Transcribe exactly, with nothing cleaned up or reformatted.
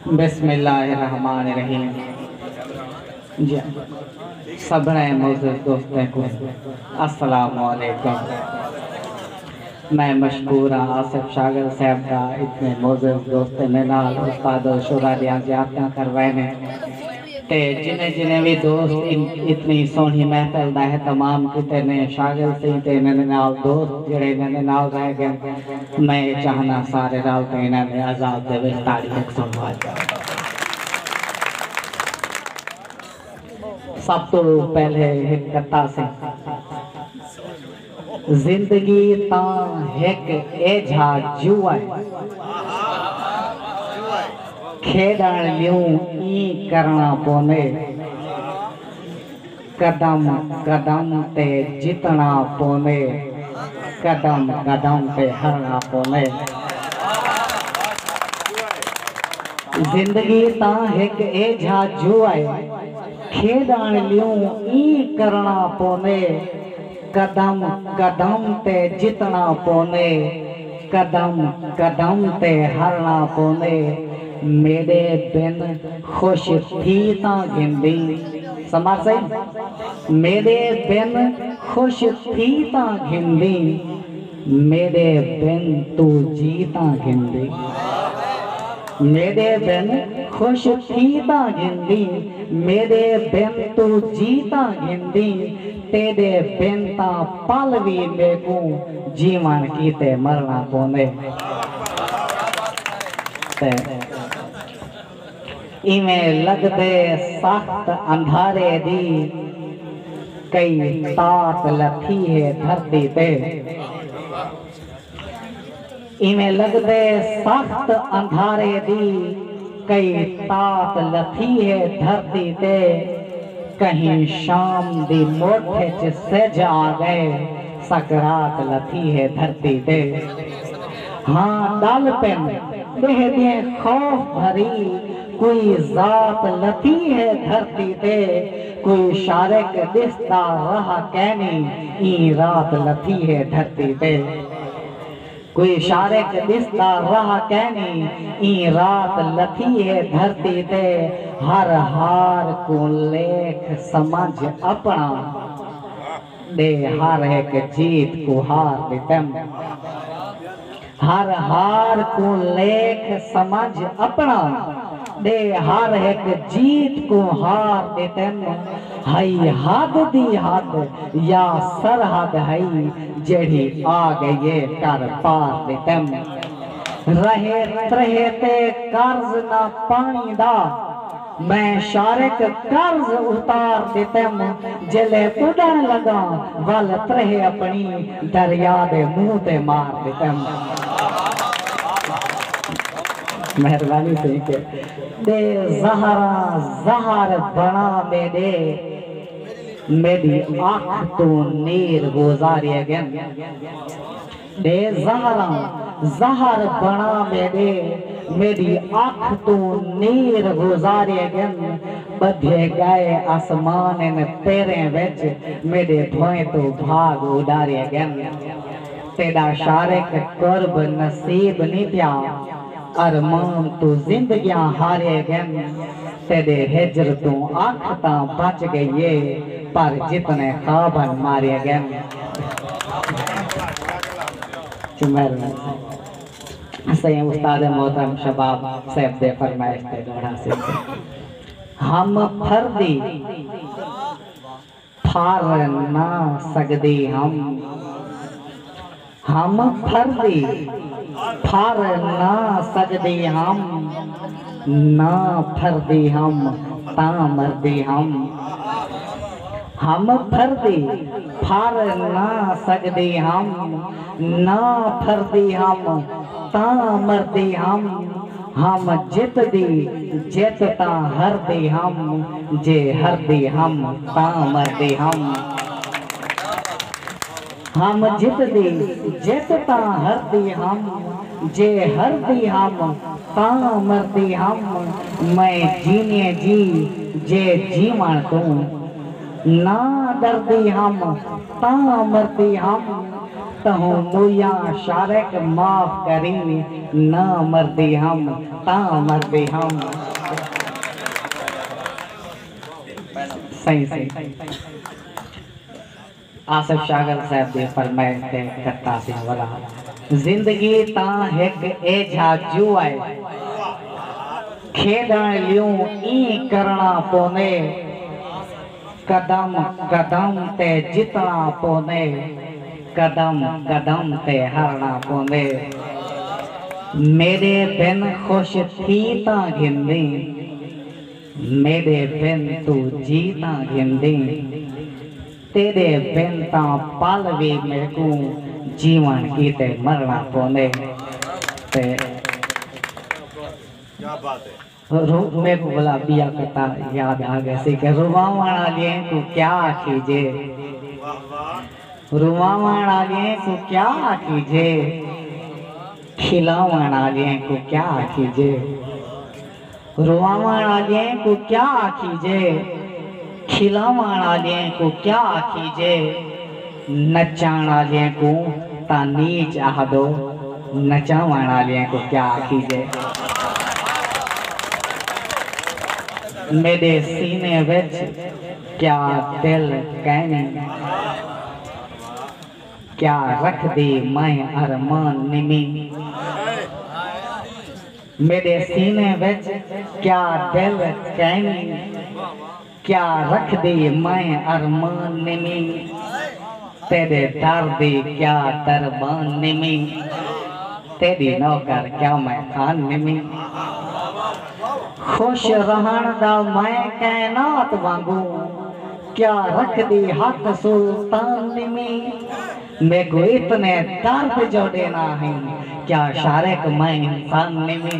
بسم اللہ الرحمن الرحیم۔ جی، سبھڑے معزز دوستیں کو السلام علیکم۔ میں مشکور ہاں آصف شاگرد صاحب دا، اتنے معزز دوستیں نے نال استاد الشعراء دیاں زیارتاں کروائے نے۔ تے جنہیں جنہیں وی دوست ان-، اتنی سوہنی محفل دا اہتمام کیتے نے، شاگرد سئیں تے انہاں دے نال دوست جڑے انہاں دے نال رہ ڳئے، میں اے چاہنا سارے رل تے انہاں دے عزا دے وچ تاڑی ہک سݨوا ݙیو۔ سب توں پہلے ہک قطعہ سی۔ زندگی تاں ہک ایجھا جوا ہے، کھیݙݨ لیوں ایں کرݨا پوندے، قدم قدم تے جتݨا پوندے، قدم قدم تے ہرݨا پوندے۔ زندگی تاں ہک ایجھا جوا ہے، کھیݙݨ لیوں ایں کرݨا پوندے، قدم قدم تے جتݨا پوندے، قدم قدم تے ہرݨا پوندے۔ میݙے بن خوش تھی تاں گھندیں، سمر سئیں، میݙے بن خوش تھی تاں گھندیں، میݙے بن توں جی تاں گھندیں۔ میݙے بن خوش تھی تاں گھندیں، میݙے بن توں جی تاں گھندیں، تیݙے بن تاں پل وی میکوں جیوݨ کیتے مرݨا پوندے۔ تے ایویں لڳدے سخت اندھارے دی کئی تات لتھی ہے دھرتی تے۔ ایویں لڳدے سخت اندھارے دی کئی تات لتھی ہے دھرتی تے، کہیں شام دی مٹھ اچ سجھ آ ڳئے، سکرات لتھی ہے دھرتی تے۔ ہاں ݙل پن ݙیہدیں خوف بھری، کوئی ذات لتھی ہے دھرتی تے، کوئی شارق ݙسدا راہ کینی، ایں رات لتھی ہے دھرتی تے۔ کوئی شارق ݙسدا راہ کینی، ایں رات لتھی ہے دھرتی تے۔ ہر ہار کوں لیکھ سمجھ اپݨا، ݙے ہر ہک جیت کوں ہار ݙتم۔ ہر ہار کوں لیکھ سمجھ اپݨا، ݙے ہر ہک جیت کوں ہار ݙتم۔ ہئی حد دی حد یا سرحد ہئی، جیڑھی آ ڳئی اے کر پار ݙتم۔ رہے تریہہ تے قرض نہ پاݨی دا، میں شارق قرض اتار ݙتم۔ جیلے ٻݙݨ لڳاں ول تریہہ اپݨی، دریا دے منہ تے مار ݙتم۔ مہربانی سئیں کہ ݙے زہراں زہر بݨا میݙے، میݙی اکھ توں نیر گزارے ڳن۔ ݙے زہراں زہر بݨا میݙے، میݙی اکھ توں نیر گزارے ڳن۔ ٻدھے ڳئے اسمان ان پیریں وچ، میݙے بھوئیں توں بھاڳ اݙارے ڳن۔ تیݙا شارق قرب نصیب نی تھیا، ارمان توں زندگیاں ہارے ڳن۔ تیݙے ہجر توں اکھ تاں بچ ڳئی اے، پر جتنے خواب ہن مارے ڳن۔ چمر سئیں استاد محترم شباب صاحب دے فرمائش تے ݙوہڑا سی۔ ہم پھردی پھر نہ سڳدی ہم، ہم پھردی پھر نہ سڳدی ہم، نہ پھردی ہم تاں مردی ہم۔ ہم پھردی پھر نہ سڳدی ہم، نہ پھردی ہم تاں مردی ہم۔ ہم جتدی جت تاں ہردی ہم، جے ہردی ہم تاں مردی ہم۔ ہم جتدی جت تاں ہردی ہم، جے ہردی ہم تاں مردی ہم۔ میں جیویں جی جے جیوݨ توں نہ ݙردی ہم تاں مردی ہم۔ تہوں مویاں شارق معاف کریں، نہ مردی ہم تاں مردی ہم۔ سائیں سائیں آصف شاگل صاحب دی فرمائش تے کرتا سی ولا۔ زندگی تاں ہک ایجھا جوا ہے، کھیݙݨ لیوں ایں کرݨا پوندے، قدم قدم تے جتݨا پوندے، قدم قدم تے ہرݨا پوندے۔ میݙے بن خوش تھی تاں گھندیں، میݙے بن توں جی تاں گھندیں، تیݙے بن تاں پل وی میکوں جیوݨ کیتے مرݨا پوندے۔ تے رو میکوں ولا ٻیا قطعہ یاد آ ڳیا سی کہ رواوݨ آلیئیں کوں کیا آکھیجے، رواوݨ آلیئیں کوں کیا آکھیجے، کھلاوݨ آلیئیں کوں کیا آکھیجے، رواوݨ آلیئیں کوں کیا آکھیجے، کھلاوݨ آلیئیں کوں کیا آکھیجے، نچاوݨ آلیئیں کوں تاں نیچ آہدو، نچاوݨ آلیئیں کوں کیا آکھیجے۔ میݙے سینے وچ کیا دل کینی، کیا رکھدی میں ارمان نمی۔ میݙے سینے وچ کیا دل کینی، کیا رکھدی میں ارمان نمی۔ تیݙے در دی کیا دربان نمی، تیݙی نوکر کیا میں خان نمی۔ خوش رہݨ دا میں کائنات وانگوں، کیا رکھدی حق سلطان نمی۔ میکوں اتنے درد جو ݙینا ہئی، کیا شارق میں انسان نمی۔